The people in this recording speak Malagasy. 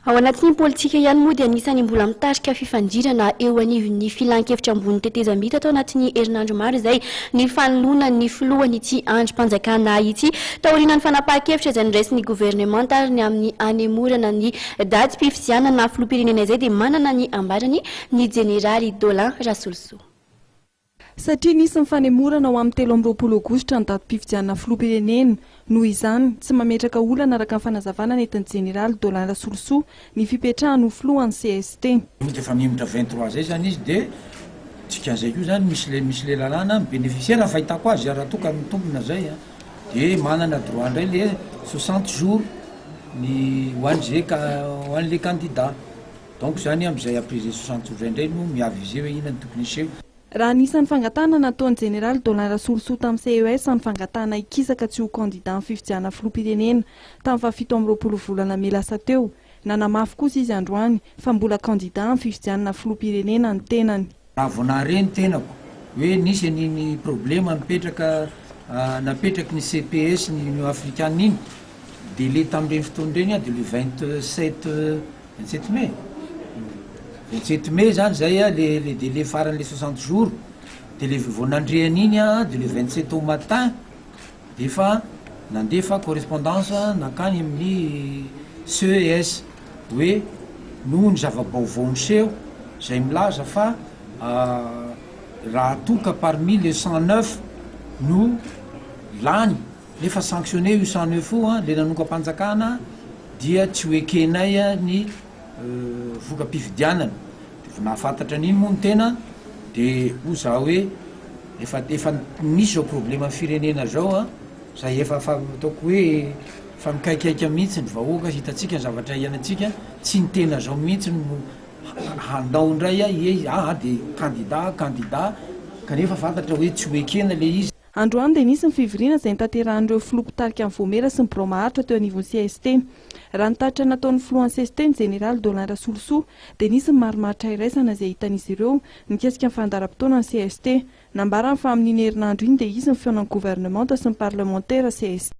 Ao anatin'ny politika ihany moa dia anisan'ny mbola mitarika fifandirana eo anivon'ny filankevitra ambony tetezamita tao anatin'ny herinandro maro izay ny fanoloana ny filohan'ity andrim-panjakana ity. Taorian'ny fanapahan-kevitra izay noraisin'ny governemanta ary ny amin'ny hanemorana ny datim-pifidianana filoham-pirenena izay dia manana ny ambarany ny jeneraly Dolin Rasolosoa. Satria nisy ny fanemorana ho amin'ny 23 aogositra ny datim-pifidianana filoham-pirenena. Noho izany, tsy mametraka olana araka ny fanazavana nentin'ny jeneraly Dolin Rasolosoa ny fipetrahany ho filohan'ny CST. Mety efa mihemotra 23 zay zany izy, de dikan'izay koa zany misy le lalàna mi-bénéficiaire, ny fahitako azy, raha toa ka mitombina zay a, de manana droit indray le 60 jours ny ho an'zay ka ho an'le candidat. Donc zany am'izay après zay 60 jours zay indray no mi-aviser hoe inona ny tokony hiseho. Raha anisan'ny fangatahana nataon'ny jeneraly Dolin Rasolosoa tamin'ny CES ny fangatahana hikisaka tsy ho candidat amin'ny fifidianana filoham-pirenena tamin'ny faha-27 volana mey lasa teo, nanamafy kosa izy androany fa mbola candidat amin'ny fifidianana filoham-pirenena ny tenany. Raha vao nahare ny tenako hoe nisy an'iny problema mipetraka napetraky ny CPS, ny Union africaine, iny délai tamin'ireny fotoana ireny a, de le 27 mai, 27 mai zany zay a, le délai faran'le 60 jours, de le vao nandre an'iny a, de le 27 au matin de efa nandefa correspondance nakany amin'ny CES hoe noho ny zava-baovao niseho zay milaza fa raha toka parmi le 109 no lany nefa sanctionné io 109 io a, le nanonga-mpanjakana, dia tsy ho ekenay a ny voka-pifidianana. De vo nahafantatra an'iny moa ny tena, de ho za hoe efa misy zao problema firenena zao a, zay efa fa ataoko hoe fa mikaikaika mihitsy ny vahoaka, hitatsika ny zavatra iainantsika, tsy ny tena zao mihitsy no handao indray a e aa de candidat kanefa fantatra hoe tsy ho ekena le izy. Androany dia nisy ny fivoriana izay notanterahan'ireo filoha mpitarika ny vaomiera sy ny birao maharitra teo anivon'ny CST. Raha nitatitra nataon'ny filohan'ny CST, ny jeneraly Dolin Rasolosoa, dia nisy ny marimaritra iraisana izay hitan'izy ireo mikasika ny fandaharam-potoana ny CST. Nambarany fa amin'iny herinandro iny dia hisy ny fihaonan'ny gouvernemanta sy ny parlemantera CST.